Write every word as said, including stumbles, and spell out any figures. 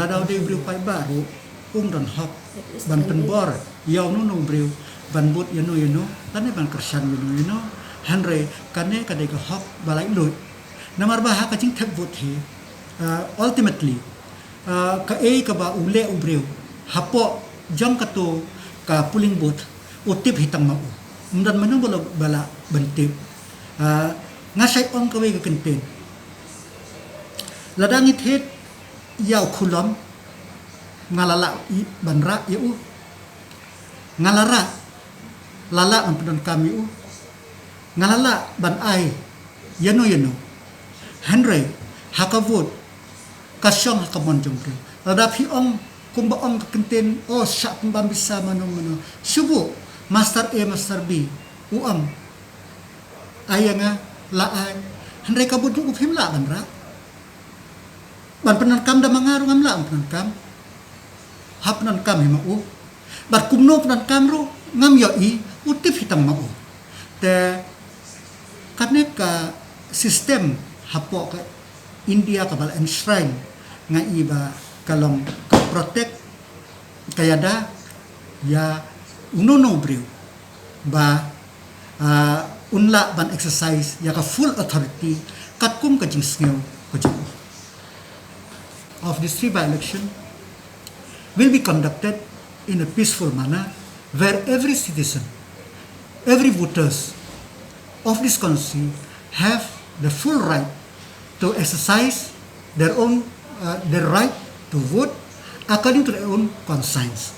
Lada u dei u briew paidbah ruh, um don hok ban pynbor ïa uno uno u briew ban bud ïano ïano lane ban kyrshan ïano ïano. Hynrei kane ka dei ka hok ba laitluid. Namar ba ha ka jingthep vote hi, uh, ultimately, uh, kaei kaba u leh u briew hapoh jong kato ka polling booth, u tip hi tang ma u. Ym don mano ba lah, ba lah ban tip. Uh, nga sa ong kawei ka kyntien. Lada ngi thied ïa u Khulom, nga la lah ban rah ïa u. Nga la rah, la lah ban pyndonkam ïa u. Nga la lah ban ai ïano ïano. Hynrei ha ka vote ka shong ha ka mon jong u briew. Lada phi ong kumba ong ka kyntien, oh, shah pynbam pisa mano mano, shu buh Master A, Master B, u ong ai ïa nga, la ai. Hynrei ka vote jong u phim lah ban rah. Ban pyndonkam da ma nga ruh ngam lah ban pyndonkam. Hap pyndonkam hi ma u. Bad kumno pyndonkam ruh ngam ïohi, u tip hi tang ma u. Te kane ka system hapoh ka India kaba la enshrine, nga i ba ka long ka protect, ka ïada ïa uno uno u briew ba, ah, un lah ban exercise ïa ka full authority katkum ka jingsngew ka jong u. Of this three by-election will be conducted in a peaceful manner, where every citizen, every voters of this constituency have the full right to exercise their own, uh, their right to vote according to their own conscience.